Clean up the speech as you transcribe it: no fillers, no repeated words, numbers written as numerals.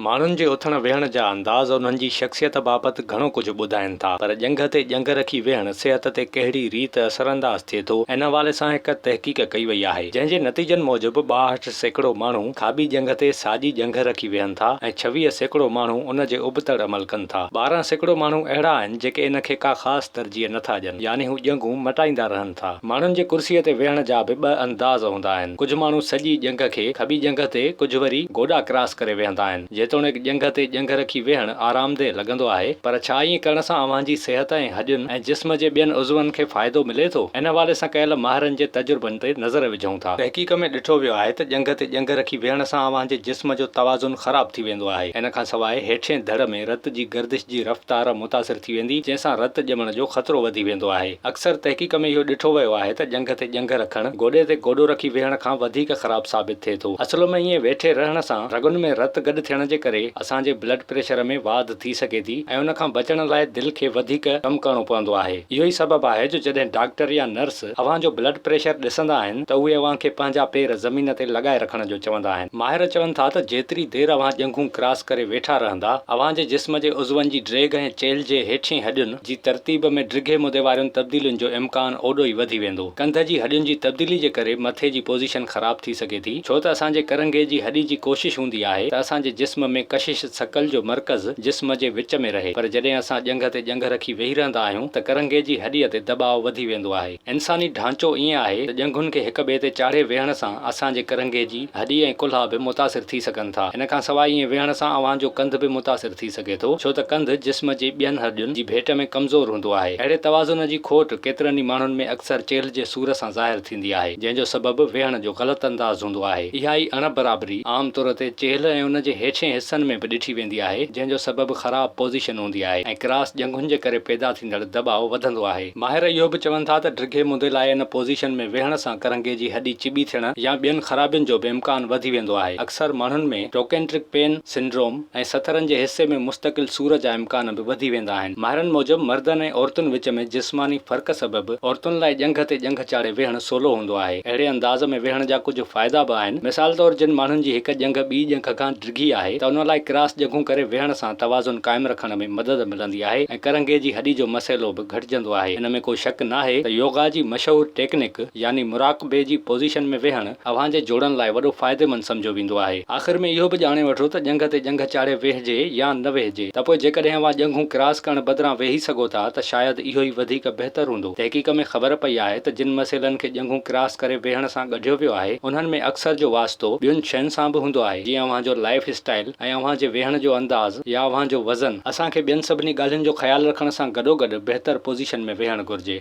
ماڻهن جي اٿڻ ويهڻ جا انداز انهن جي شخصيت بابت گهڻو ڪجهه ٻڌائين ٿا، پر ڄنگهه تي ڄنگهه رکي ويهڻ صحت تي ڪهڙي ريت اثرانداز ٿئي ٿو، ان حوالي سان هڪ تحقيق ڪئي وئي آهي، جنهن جي نتيجن موجب 62% ماڻهو کاٻي ڄنگهه تي ساڄي ڄنگهه رکي ويهن ٿا ۽ 26% ماڻهو ان جي ابتڙ عمل ڪن ٿا. 12% ماڻهو اهڙا آهن جيڪي ان کي ڪا خاص ترجيح نٿا ڏين، يعني هو ڄنگهون مٽائيندا رهن ٿا. ماڻهن جي ڪرسيء تي ويهڻ جا به ٻه انداز هوندا آهن. ڪجهه ماڻهو سڄي ڄنگهه کي کٻي ڄنگهه تي، ڪجهه وري گوڏا ڪراس ڪري ويهندا آهن. جيتوڻيڪ ڄنگهه تي ڄنگهه رکي ويهڻ آرامده لڳندو آهي، پر ڇا ائين ڪرڻ سان اوهان جي صحت ۽ هڏين ۽ جسم جي ٻين عضون کي فائدو ملي ٿو؟ ان حوالي سان ڪيل ماهرن جي تجربن تي نظر وجهون ٿا. تحقيق ۾ ڏٺو ويو آهي ته ڄنگهه تي ڄنگهه رکي ويهڻ سان اوهان جي جسم جو توازن خراب ٿي ويندو آهي. ان کان سواء هيٺين ڌڙ ۾ رت جي گردش جي رفتار متاثر ٿي ويندي، جنهن سان رت ڄمڻ جو خطرو وڌي ويندو آهي. اڪثر تحقيق ۾ اهو ڏٺو ويو آهي ته ڄنگهه تي ڄنگهه رکڻ، گوڏي تي گوڏو رکي ويهڻ کان وڌيڪ خراب ثابت ٿئي ٿو. اصل ۾ ائين ويٺي رهڻ سان رڳن ۾ رت گڏ ٿيڻ جي ڪري اسان جي بلڊ پريشر ۾ واڌ ٿي سگهي ٿي ۽ ان کان بچڻ لاء دل کي وڌيڪ ڪم ڪرڻو پوندو آهي. اهو ئي سبب آهي جو جڏهن ڊاڪٽر يا نرس اوهان جو بلڊ پريشر ڏسندا آهن ته اهي اوهان کي پنهنجا پير زمين تي لڳائي رکڻ جو چوندا آهن. ماهر چون ٿا ته جيتري دير اوهان ڄنگهون ڪراس ڪري ويٺا رهندا، اوهان جي جسم جي عضون جي ڊيگهه ۽ چيلهه جي هيٺين هڏين، جي ترتيب ۾ ڊگهي مدي وارين تبديلين جو امڪان اوڏو ئي وڌي ويندو. ڪنڌ جي هڏين جي تبديلي جي ڪري مٿي جي پوزيشن خراب ٿي سگهي ٿي، ڇو ته اسان جي ڪرنگهي جي هڏي جي ڪوشش هوندي آهي ته اسان جي جسم ۾ ڪشش ثقل جو مرڪز جسم جي وچ ۾ رهي، پر جڏهن اسان ڄنگهه تي ڄنگهه رکي ويهي رهندا آهيون ته ڪرنگهي جي هڏيء تي دٻاء وڌي ويندو آهي. انساني ڍانچو ائين آهي ته ڄنگهن کي هڪ ٻئي تي چاڙهي ويهڻ سان اسان جي ڪرنگهي جي هڏي ۽ ڪلها به متاثر ٿي سگهن ٿا. ان کان سواء ائين ويهڻ سان اوهان جو ڪنڌ به متاثر ٿي سگهي ٿو، ڇو ته ڪنڌ جسم جي ٻين هڏين جي ڀيٽ ۾ ڪمزور هوندو آهي. اهڙي توازن جي کوٽ ڪيترن ئي ماڻهن ۾ اڪثر چيلهه جي سور سان ظاهر ٿيندي آهي، جنهن جو سبب ويهڻ جو غلط انداز هوندو آهي. اها ئي اڻ برابري عام طور تي چيلهه ۽ ان جي هيٺين حصن ۾ به ڏٺي ويندي آهي، جنهن جو سبب خراب پوزيشن هوندي آهي ۽ ڪراس ڄنگهن جي ڪري پيدا ٿيندڙ دٻاء وڌندو آهي. ماهر اهو به چون ٿا ته ڊگهي مدي لاء ان پوزيشن ۾ ويهڻ سان ڪرنگهي جي هڏي چٻي ٿيڻ يا ٻين خرابين جو به امڪان وڌي ويندو آهي. اڪثر ماڻهن ۾ ٽوڪينٽرڪ پين سنڊروم ۽ سٿرن جي حصي ۾ مستقل سور جا امڪان به وڌي ويندا آهن. ماهرن موجب مردن ۽ عورتن وچ ۾ جسماني فرق سبب عورتن لاء ڄنگهه تي ڄنگهه چاڙهي ويهڻ سولو هوندو آهي. اهڙي انداز ۾ ويهڻ جا ڪجهه فائدا به آهن. مثال طور جن ماڻهن جي هڪ ڄنگهه ٻي ڄنگهه کان ڊگهي آهي ته ان لاء ڪراس ڄنگهون ڪري ويهڻ سان توازن قائم رکڻ ۾ مدد ملندي آهي ۽ ڪرنگهي جي هڏي جو مسئلو به گهٽجندو آهي. ان ۾ ڪو شڪ ناهي ته يوگا جي مشهور ٽيڪنڪ يعني مراقبي جي پوزيشن ۾ ويهڻ اوهان جي جوڙن لاء وڏو فائديمند سمجهيو ويندو آهي. آخر ۾ اهو به ڄاڻي وٺو ته ڄنگهه تي ڄنگهه چاڙهي ويهجي يا نه ويهجي ته پوء جيڪڏهن اوهان ڄنگهون ڪراس ڪرڻ بدران ويهي سگهو ٿا ته شايد اهو ئي وڌيڪ بهتر هوندو. تحقيق ۾ خبر پئي آهي ته جن مسئلن کي ڄنگهون ڪراس ڪري ويهڻ سان ڳنڍيو ويو آهي انهن ۾ اڪثر جو واسطو ٻين شين سان به هوندو آهي جيئن اوهان جو لائيف اسٽائيل ۽ اوهان جي ويهڻ جو انداز يا اوهان جو وزن. اسان کي ٻين سڀني ڳالهين جو خيال رکڻ سان گڏوگڏ بهتر پوزيشن ۾ ويهڻ گهرجي.